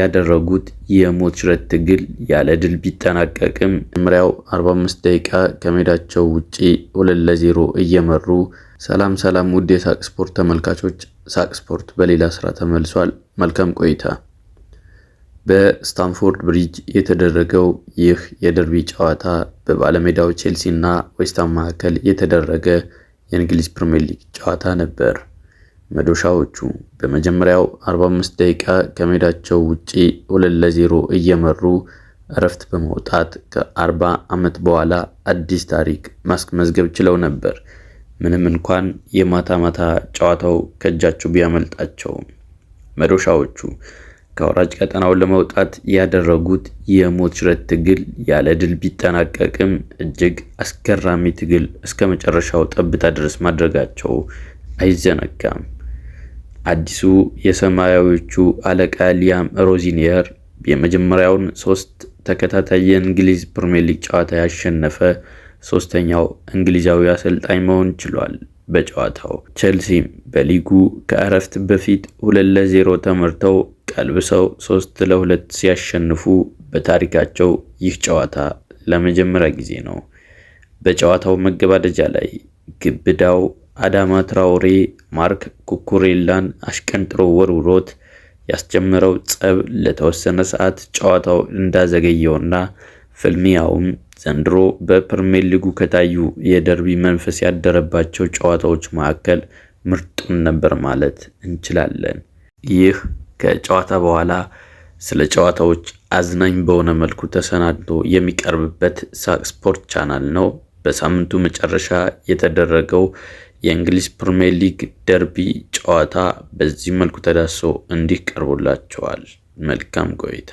ያደረጉት የሞት ሽረት ትግል ያለ ድል ቢጠናቀቅም መጀመሪያው 45 ደቂቃ ከሜዳቸው ውጪ 2-0 እየመሩ። ሰላም ሰላም ውድ የሳቅ ስፖርት ተመልካቾች፣ ሳቅ ስፖርት በሌላ ስራ ተመልሷል። መልካም ቆይታ። በስታንፎርድ ብሪጅ የተደረገው ይህ የደርቢ ጨዋታ በባለሜዳው ቼልሲ እና ዌስትሃም መካከል የተደረገ የእንግሊዝ ፕሪምየር ሊግ ጨዋታ ነበር። መዶሻዎቹ በመጀመሪያው 45 ደቂቃ ከሜዳቸው ውጪ 2-0 እየመሩ እረፍት በመውጣት ከ40 ዓመት በኋላ አዲስ ታሪክ ማስመዝገብ ችለው ነበር። ምንም እንኳን የማታ ማታ ጨዋታው ከእጃቸው ቢያመልጣቸውም፣ መዶሻዎቹ ከወራጅ ቀጠናው ለመውጣት ያደረጉት የሞት ሽረት ትግል ያለ ድል ቢጠናቀቅም እጅግ አስገራሚ ትግል እስከ መጨረሻው ጠብታ ድረስ ማድረጋቸው አይዘነጋም። አዲሱ የሰማያዊዎቹ አለቃ ሊያም ሮዚኒየር የመጀመሪያውን ሶስት ተከታታይ የእንግሊዝ ፕሪምየር ሊግ ጨዋታ ያሸነፈ ሶስተኛው እንግሊዛዊ አሰልጣኝ መሆን ችሏል። በጨዋታው ቼልሲም በሊጉ ከእረፍት በፊት 2-0 ተመርተው ቀልብሰው 3-2 ሲያሸንፉ በታሪካቸው ይህ ጨዋታ ለመጀመሪያ ጊዜ ነው። በጨዋታው መገባደጃ ላይ ግብዳው አዳማ ትራውሬ ማርክ ኩኩሬላን አሽቀንጥሮ ወርውሮት ያስጀመረው ጸብ ለተወሰነ ሰዓት ጨዋታው እንዳዘገየውና ፍልሚያውም ዘንድሮ በፕሪሚየር ሊጉ ከታዩ የደርቢ መንፈስ ያደረባቸው ጨዋታዎች መካከል ምርጡን ነበር ማለት እንችላለን። ይህ ከጨዋታ በኋላ ስለ ጨዋታዎች አዝናኝ በሆነ መልኩ ተሰናድቶ የሚቀርብበት ሳቅ ስፖርት ቻናል ነው። በሳምንቱ መጨረሻ የተደረገው የእንግሊዝ ፕሪምየር ሊግ ደርቢ ጨዋታ በዚህ መልኩ ተዳስሶ እንዲህ ቀርቦላችኋል። መልካም ቆይታ።